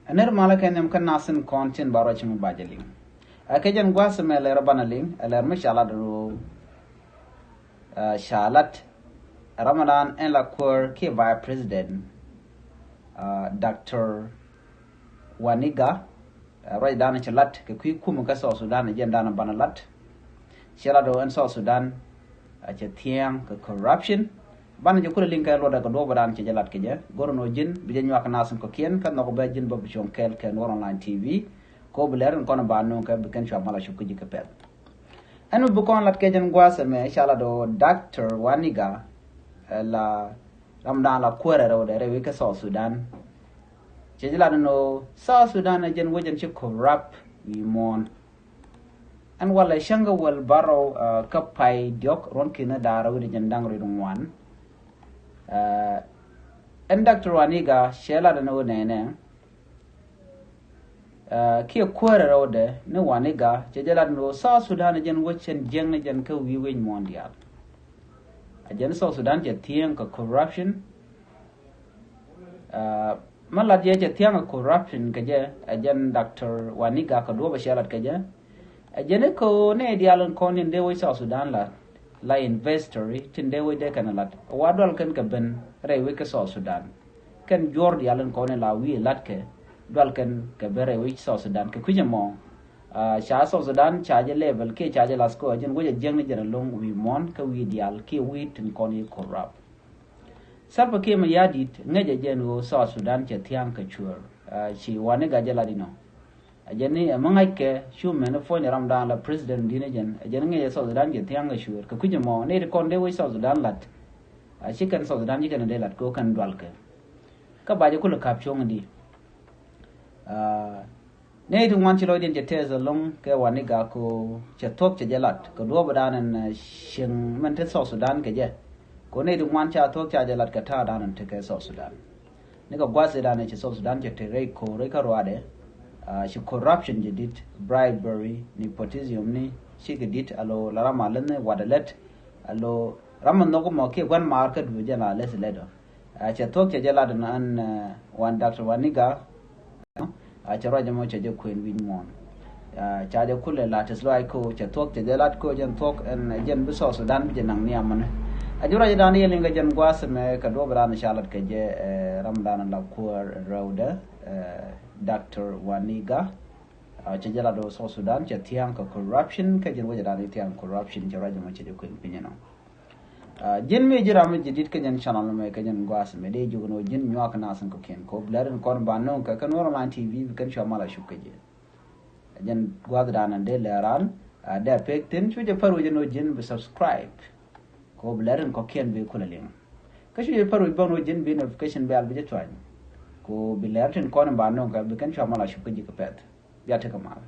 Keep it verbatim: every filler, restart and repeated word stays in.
Ɛ nɛr malä kɛ nhiam kä nasin kɔn tin ba ruac mi ba jɛ liŋ. Ɛ kɛ jɛn gua̱a̱th mɛ lɛr banɛ liŋ, ɛ lɛr mi ca lat ro, ɛ, ca lat. Ɛ ram dan ɛn la kuäär kiɛ vice president, ɛ, Doctor Waniga. Ɛ, ruac dan ci lat kɛ kui̱ kum kä South Sudan, ɛ jɛn dan banɛ lat. Ci lat ro ɛn South Sudan, ɛ, cɛ thia̱a̱ŋ kɛ corruption. Banɛ jɛ kulɛ liŋ kɛ luɔtdɛ kɛ duɔ̱ɔ̱p dan cɛ jɛ lat kɛ jɛ. Go̱r nɔ ji̱n bi jɛ nyuak nasin kɔ̱kiɛn kä nhɔk bɛ ji̱n bä bi cuɔ̱ŋ kɛɛl kɛ Nuɔr Online T V. Ko bi lɛr in kɔn ba nuŋ kɛ bi kɛn cua mal a cop kä ji̱ kɛ pɛth. Ɛn mi bi kɔn lat kɛ jɛn gua̱a̱th ɛmɛ ca lat ro Doctor Waniga, ɛ, la ram dan la kuäärɛ rɛwdɛ rɛy wec kä South Sudan. Cɛ jɛ lat nɔ South Sudan ɛ jɛn wec ɛn ci corrupt wi̱i̱ muɔ̱ɔ̱n. Ɛn walɛ cäŋ kɛ wäl bärɔw, ɛ, kä pay diɔ̱k ruɔ̱n ki̱n da̱rä wi̱cdɛ jɛn da̱ŋ rɛw ŋuan. Ɛ, ɛn Doctor Waniga cɛ lat ɛn ɣöö nɛnɛ, ɛ, kiɛ kuäärɛ rɛwdɛ ni Waniga cɛ jɛ lat ɛn ɣöö South Sudan ɛ jɛn wec cɛn jiäkni jɛn kä wi̱i̱ wec muɔ̱ɔ̱n diaal. Ɛ jɛn South Sudan cɛ thiäŋ kɛ corruption. Ɛ, mi lat jɛ cɛ thia̱ŋ kɛ corruption kɛ jɛ, ɛ jɛn Doctor Waniga kɛ duɔ̱ɔ̱p ɛ cɛ lat kɛ jɛ. Ɛ jɛn i̱ kɛ ɣöö nɛy diaal in kɔn in dee wec South Sudan lat, la investor tin dee wec dee kɛn lat, wa dual kɛn kɛ ben rɛy wec kä South Sudan. Kɛn juɔ̱r diaal in kɔn in la wi̱i̱ lat kɛ, dual kɛn kɛ ben rɛy wec South Sudan. Kɛ kui̱c ɛmɔ, ɛ, ca South Sudan ca jɛ level kiɛ ca jɛ lath kɛ ɣöö ɛ jɛn wec ɛ jiäkni jɛn ɛlɔ̱ŋ wi̱i̱ muɔ̱ɔ̱n kä wi̱i̱ diaal kiɛ wi̱i̱ tin kɔn i̱ corrupt. Salva Kiir Mayardit ŋäcɛ jɛn ɣöö South Sudan cɛ thia̱a̱ŋ kɛ cuäär. Ɛ, ci Waniga jɛ lat inɔ. Ɛ jɛn ni ɛmɛ ŋa̱ckɛ cu mɛn puɔ̱ny ram dan la president di̱n ɛ jɛn. Ɛ jɛn ŋäcɛ South Sudan cɛ thia̱a̱ŋ kɛ cuäär. Kɛ kui̱c ɛmɔ nɛy ti kɔn dee wec South Sudan lat, ɛ, ci kɛn South Sudan ci kɛn dee lat kɛ ɣöö kɛn dual kɛ. Kä ba jɛ kulɛ ka̱p cuɔ̱ŋ di. Ɛ, Nɛy ti ŋuan ci lɔcdiɛn cɛ tɛth ɛlɔ̱ŋ kɛ Waniga ko cɛ thuɔ̱k cɛ jɛ lat kɛ duɔ̱ɔ̱p dan ɛn, ɛ, cieŋ mɛn te South Sudan kɛ jɛ. Ko nɛy ti ŋuan ca thuɔ̱k ca jɛ lat kɛ ta̱a̱ dan ɛn te kɛ South Sudan. Ni kɛ gua̱th dan ɛ ci South Sudan cɛ te rɛy ko̱r rɛy kä ruaadɛ, ɛ, ci corruption jɛ di̱t, bribery, nepotism ni, cikɛ di̱t, alo la ram a läth ni watdɛ lät, alo ram a nhɔk mɔ kiɛ gua̱n maar kä duëë jɛ la läth lät ɔ. Ɛ, cɛ thuɔ̱k cɛ jɛ lat ɛn, ɛn, ɛ, wan Doctor Waniga. A cɛ ruac ɛmɔ cɛ jɛ kuën wi̱c muɔ̱ɔ̱n. A, ca jɛ kulɛ la̱t tɛth lɔaac ko cɛ thuɔ̱k cɛ jɛ lat ko jɛn thuɔ̱k ɛn jɛn bi South Sudan bi jɛ naŋ ni amɛnɛ. A ji̱ ruac dan yɛ liŋ kɛ jɛn gua̱a̱th ɛmɛ kɛ duɔ̱ɔ̱p dan ca lat kɛ jɛ, ɛ, ram dan la kuäär rɛwdɛ, ɛ, Doctor Waniga. A, cɛ jɛ lat ɣöö South Sudan cɛ thia̱a̱ŋ kɛ corruption kɛ jɛn wecɛ dan i̱ thia̱a̱ŋ corruption cɛ ruac ɛmɔ cɛ jɛ kuën piny ɛnɔ. A, ji̱n mi ji̱ ram mi ji̱ di̱t kä jɛn channel mɛ kä jɛn gua̱a̱th mɛ dee jiök ni ɣöö ji̱n nyuak nasin kɔ̱kiɛn kɛ ɣöö bi lɛr in kɔn ba nööŋ kɛ kä Nuɔr Online T V bi kɛn cua mal a cop kä ji̱. A jɛn gua̱a̱th dan in dee lɛr ran, a, dee a pek thi̱n cu jɛ pär wec ni ɣöö ji̱n bi subscribe. Kɛ ɣöö bi lɛr in kɔ̱kiɛn bi kulɛ liŋ. Kä cu jɛ pär wec bä ni ɣöö ji̱n bi notification bell bi jɛ tuany. Kɛ ɣöö bi lɛr tin kɔn in ba nööŋ kɛ bi kɛn cua mal a cop kä ji̱ kɛ pɛth. Bia tekɛ mal.